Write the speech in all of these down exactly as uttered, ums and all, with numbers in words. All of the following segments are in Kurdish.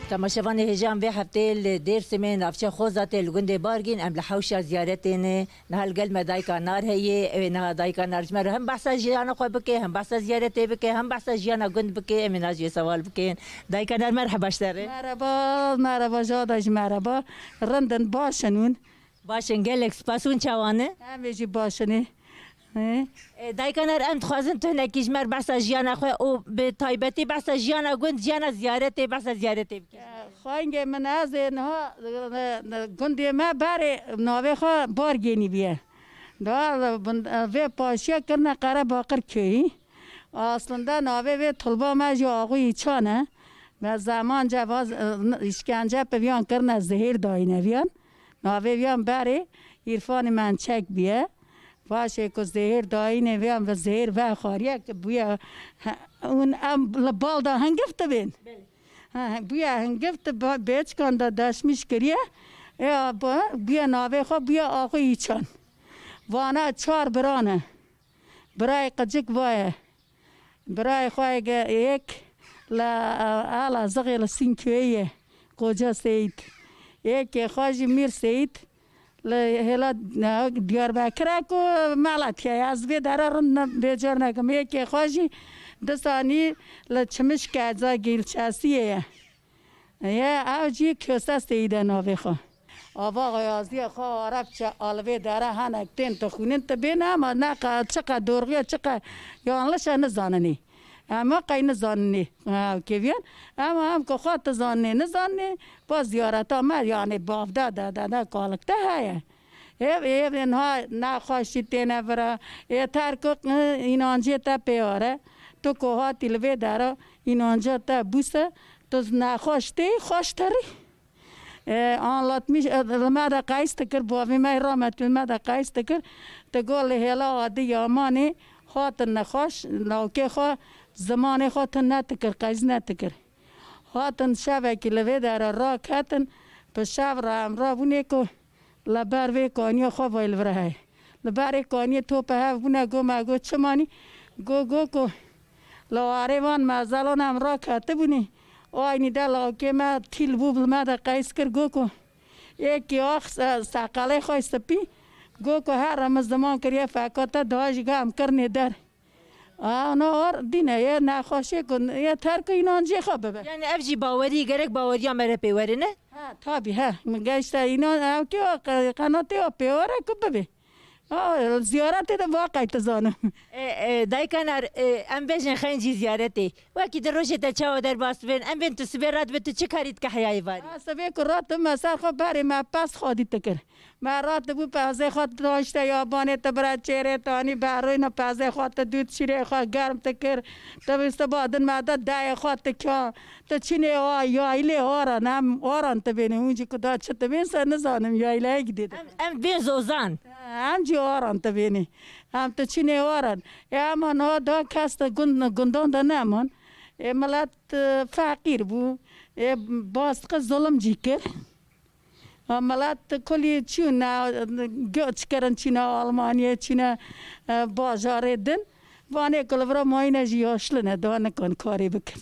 Temaşevanê hêja em vê hefteyê li Dêrsimê navçeya Xozatê li gundê Bargîn em li hewşa ziyaretê ne. Niha li gel me dayika Nar heye. Ew ê niha dayika Nar ji me re hem behsa jiyana xwe bike, hem behsa ziyaretê bike, hem behsa jiyana gund bike. Em ê niha ji wê sewal bikin. Dayika Nar, merheba ji te re. Merheba, merheba, jada jî merheba. Rind in, baş in hûn? Baş in, gelek spas. Hûn çawa ne? Em ê jî baş in ê. He? E, dayika Nar, em dixwazin tu hinekî ji me re behsa jiyana xwe û bi taybetî behsa jiyana gund, jiyana ziyaretê, behsa ziyaretê bikî. Xwengê min, ez ê niha, e, e, gundê me berê navê xwe Bargênî bûye. Da, e, bin, e, vê paşiya kirine Qerebaqir köyî. Aslında navê vê tulba me jî Axû Îçan e. Me zemanca vaz, e, n-, îşkence bi viyan kirine, zehîr dayîne viyan. Navê viyan berê Îrfanî Mençek bûye. Paşê ku zehîr dayînê viyan ve zehîr vexwariye ki bûye, he, hûn em li bal de hingiv dibên. Belê. He, he, bûye hingiv di ba-, bêçikan de deşmîş kiriye. Ê, a, bu-, bûye navê xwe, bûye Axû Îçan. Vana çar bira ne. Birayê qicik va ye. Birayê xwe yê ge-, yek li, e, Elazığê li Sînkuyê ye. Koca Seyîd. Yekê xwe jî Mîr Seyîd li hêla, e, Diyarbekir e ku Meletîye ye. Ez vê dere rind ne, bêcar nekim. Yekê xwe jî disanî li Çimişke, Cagîlçesiyê ye. Ye, ew jî Kose Seyîd e navê xwe. Ava Xeyaziyê xwe Arabçe a li vê dere hinek tên dixwînin, tu bêne, ama ne qe, çi qe dorxiye, çi qe yanlış e, nizaninê. Em qey nizaninê, ha, kêviyan. Ama em ku xwe tu zaninê, nizaninê, ba ziyareta me, yanê bavde, de, de, de, kalikte heye. Ev, ev niha nexweşî têne vira. Ê terk û, ê, înancê te pê were. Tu ku hatî li vê dera, înanca te bûse, tu nexweş tê, xweş terî. E, anlatmış, e, li me de qeys dikir, bavê me rahmetli li me de qeys dikir. Ti got li hêla Adî Yamanê hatin nexweş, lawkê xwe, zimanê xwe tu nedikir, qeys nedikir. Hatin şevekî li vê dere raketin, bi şev re em rabûnê ku li ber vê kaniyê xwe vay li vir heye. Li berê kaniyê tope hev bûne, go me go çi manî? Go, go ku li warê van mezelan em raketibûnî. Aynî de lawkê me tîl bû, li me de qeys kir, go ku êkî ax se-, seqelê xwe spî, go ku here min ziman kiriye feka te, daha jî ga em kirnê der. Ana or dîne ye, nexweşê ku ye terk û înancê xwe bibe. Yani ev jî bawerî, gerek baweriya me re pê were, ne? Ha, tabî, he. Min ge işte înan-, ew kê o qe-, qenatê o pê were ku bibe. Ha, ziyaretê de va qey tu zanim. E, e, dayika Nar, e, em bêjin xencî ziyaretê. Wekî di rojê te çawa derbas dibin? Em bên tu sibê radibe, tu çi karî dike heya êvarî? Ha, sibê ku radim me ser xwe berê me pez xwedî dikir. Me ratibû pezê xwe tu daşte yabanê, tu bira çêrê tanî berûyne pezê xwe, tu dût şîrê xwe germ tu kir. Tu bîste badin me de dayê xwe tu ka. Tu çinê o yaylê oran, em oran tu bênê. Hûn jî ku da çi tu bên se nizanim, yayleyek dê de. Em, em bên zozan. Em jî oran tu bênê. Em tu çinê oran. E, eman o da kes de gund, gundan de neman. E, milet, e, feqîr bû. E, bastiqe zulum jî kir. Ha, milet kulî çûne, göç kirin, çûne Almanyayê, çûne, e, bajarê din. Vanê ku li vira mayîne jî yaşli ne, daha nikan karê bikin.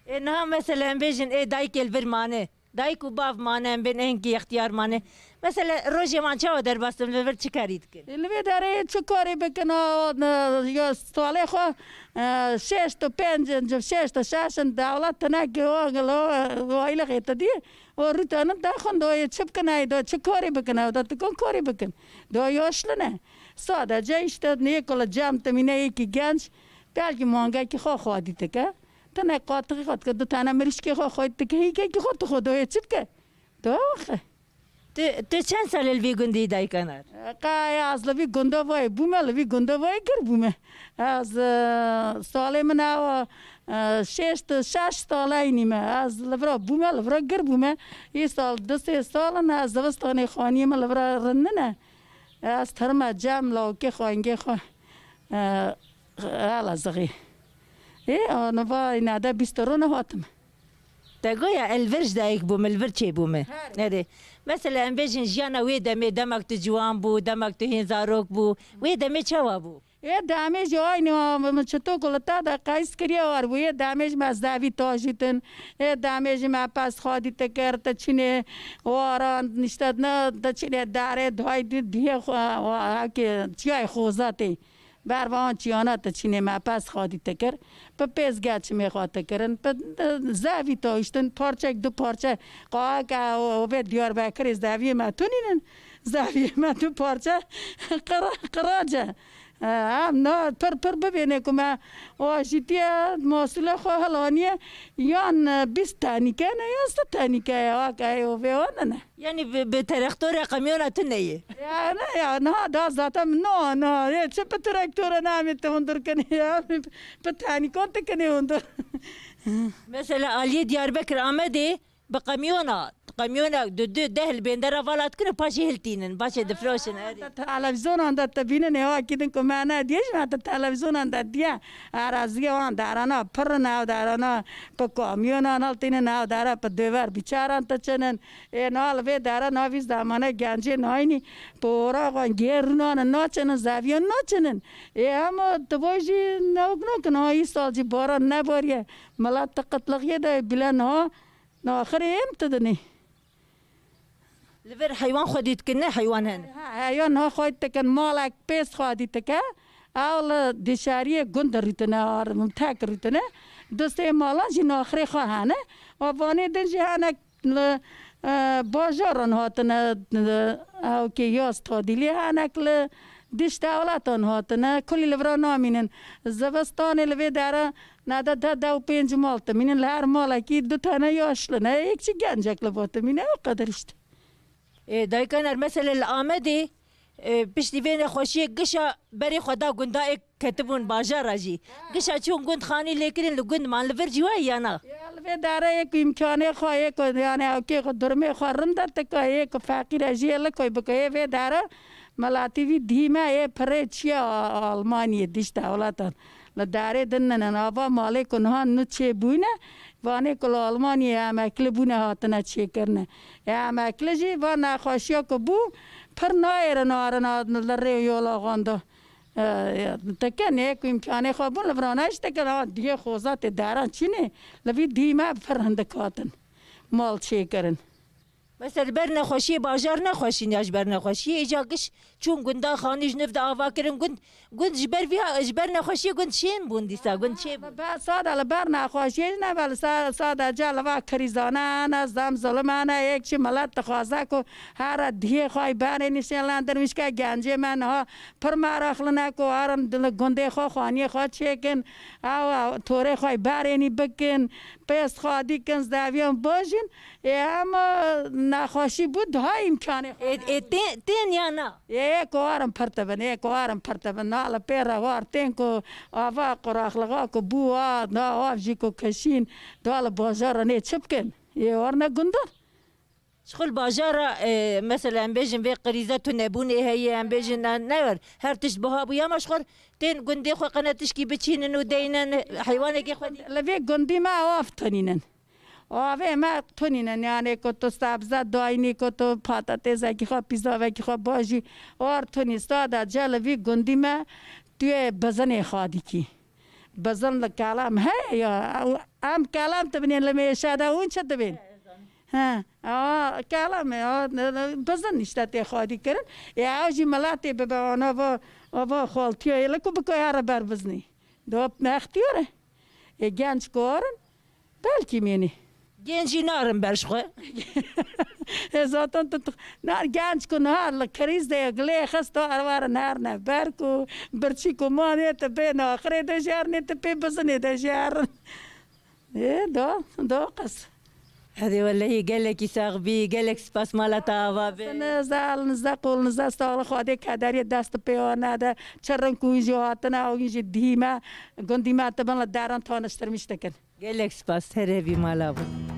Ê, niha mesela em bêjin, ê, dayikê li vir mane. Dayik û bav mane, em bên ênkî extiyar mane. Mesela rojê wan çawa derbas in, li vir çi karî dikin? Li vê derê çi karê bikin, a, ne, ya salê xwe, e, şêst û pênc in, şêst û şeş in, dewlet tinekê o, o, o aylixê te dî. O rûtenin daxin do yê çi bikin, ey do çi karî bikin, ew da dikin karî bikin. Do yaşli ne. Sadece işte nê ku li cem timîne yekî genç, belkî mangekî xwe xwedî dike. Tine qatixî xwe dike, du tane mirîşkê xwe xwedî dike, hîkekî xwe tu xwe do yê çi bike? Do waxe. Tu, tu çend sal li vî gundî dayika Nar? Qey ez li vî gundovayê bûme, li vî gundovayê gir bûme. Ez, e, salê min ew, e, şêst û şeş saleynî me. Ez li vira bûme, li vira gir bûme. Îsal du sê sal in ez zivistanê xaniyê min li vira rinine. Ez tirime cem lawkê xwengê xwe, e, Elazığê. Ê, a, niva nade bîst rûne hatime. Te goya el vir ji dayik bûme, li vir çêbûme. Her. Erê. Mesela em bêjin jiyana wê demê, demek tu ciwan bû, demek tu hîn zarok bû. Wê demê çawa bû? Ê demê jî aynî, min çito ku li te de qeys kiriye war bûye, demê jî me zevî tajîtin. Ê demê jî me pez xwedî dikir, te çinê waran, nişte ne, te çinê derê, duhay dî-, dihê xwe, wa-, hevkê çiyayê xozatê. Ber van çiyana te çinê me pez xwedî dikir. Bi pêz gel çimê xwe dikirin. Bi, e, zevî tajîtin, parçek du parçe. Qaheke o, o vê Diyarbekirê zeviyê me tunînin. Zeviyê me du parçe qira-, qirace. Em na pir pir bibêne ku me ajîtiye, masûlê xwe hilaniye, yan, e, bîst tenîke ne, yan sed tenîke ye, wek ey û vê wan ne. Yanî bi, bi terektorê qemyona tu neyê? Ya ne ya, niha da zaten no, no, yê çi bi terektore namê te hundir kenê ya, bi tenîkan te kenê hundir. Mesela aliyê Diyarbekir Amedê, bi qemyona, qemyona du, du, deh li bêndera vala dikin û paşê hiltînin, paşê difroşin, erê. Te televîzyonan de te bînin, ê wa kî din ku me ne diye, ji me te televîzyonan de diye. Eraziyê wan derana pir in, ew derana bi kamyonan hiltînin, ew dera bi dêver biçaran te çinin. Ê niha li vê dera niha vî zemane gencê nayînî bi ora xwe gêr rûnan naçinin, zeviyan naçinin. Ê hema tu vay jî newk nakin, ha îsal jî baran nebariye. Milet di qitlixiyê de bile niha. Naxirê em tu dinî. Li vir heywan xwedî dikin, ne heywan hene? Ha, heywan ha xwedî dikin, malek pêz xwedî dike. Ew li dişariyê gund rûtine, ar-, tek rûtine. Du sê malan jî naxirê xwe hene. Û vanê din jî hinek li, e, bajaran hatine, e, ew kê yaz tadîlê, hinek li diş dewletan hatine. Kulî li vira namînin. Zivistanê li vê dere Neda de dew pênc mal dimînin, li her malekî du tane yaşli ne, yek jî gencek li va dimîne, ew qeder işte. Ê, dayika ner, mesele li Amedê, ê, piştî vê nexweşiyê gişa berê xwe da gunda ê ketibûn bajara jî. Gişa çûn gund xanî lêkirin li gund man li vir cî wayî ya na? Ya li vê dere yek îmkanê xwe, yek yani ewkê xwe, durumê xwe rind e tika, yek feqîr e jî yê li koy biko, yê vê dere miletî vî dîme yê pirê çiye Almanyê diş dewletan. Li darê din ninin, ava malê ku niha nû çêbûne, vanê ku li Almanyê emekli bûne hatine çêkirine. Ê emekli jî va nexweşiya ku bû, pir nayêrin arin a li rê û yola xwe de. E, e, dikin, ê ku îmkanê xwe bûn, li virana jî dikin, ha, diyê xozatê deran çînê, li vî dî me pir hindik hatin mal çêkirin. Mesela ber nexweşiyê bajar nexweşîn ya ji ber nexweşiyê. Îca giş çûn gunda xanî ji nûv de ava kirin gund. Gund ji ber vî ha, ji ber nexweşiyê gund şên bûn dîsa. Gund çê bûn. Be, sada li ber nexweşiyê ji neve li sa-, sada ca li va krîzane hene, zam zulum hene, yek çi milet dixwaze ku here dihê xwe berê nîşênlendirmiş ke gencê me niha pir meraxli ne ku herin li gundê xwe xaniyê xwe çêkin, ew, ew torê xwe berênî bikin, pêst xwedî kin, zeviyan bajin. Ê hema nexweşî bû, daha îmkanê xwe. Ê, ê, tên, tên ya na? Ê, ê ku warin pir tibin, ê ku warin pir tibin. Na li pê re war tên ku ava quraxlixa ku bû, wa, da av jî ku keşîn, da li bajara nê çi bikin? Ê warine gundar. Ji xwe li bajara, e, mesela em bêjin vê krîze tunebûnê heye, em bêjin ne, ne wer, her tişt biha bûye, ama ji xwe tên gundê xwe qene tişkî biçînin û deynin heywanekê xwe. Li vê gundî me av tunînin. Avê me tunîne, yanê ku tu sebze dayînî, ku tu patatêsekî xwe, pîzavekî xwe bajî, ar tunî, sadece li vî gundî me tu yê bizinê xwe dikî. Bizin li kelam heye ya, ew, em kelam dibinên li mêşe de, hûn çi dibên? He, a, kelam e, a, bizin işte tê xwe dikir. Ê, ew jî miletê bibe, ana va, va xaltiya yê li ku biko here ber bizinê. Do extiyar e. Ê, genç ku arin, belkî mênî. Genç jî narin ber ji xwe. Ê, zaten tu, tu, na genç ku niha li krîz de yek lê xist, tu erwarin herne ber ku birçî ku manê tu pê naxirê de jî herinê, tu pê bizinê de jî herin. Ê, do, do qis. Hadi wellehî gelekî sax bî, gelek spas mala te ava be. Nize, nize qol, nize sağlık, Xwedê kederiyê dest pê wan nede. Çi rin ku hûn jî hatine, hûn jî dîme, gundî me tibin li deran taniştirmiş dikin. Gelek spas, her hevî mala bû.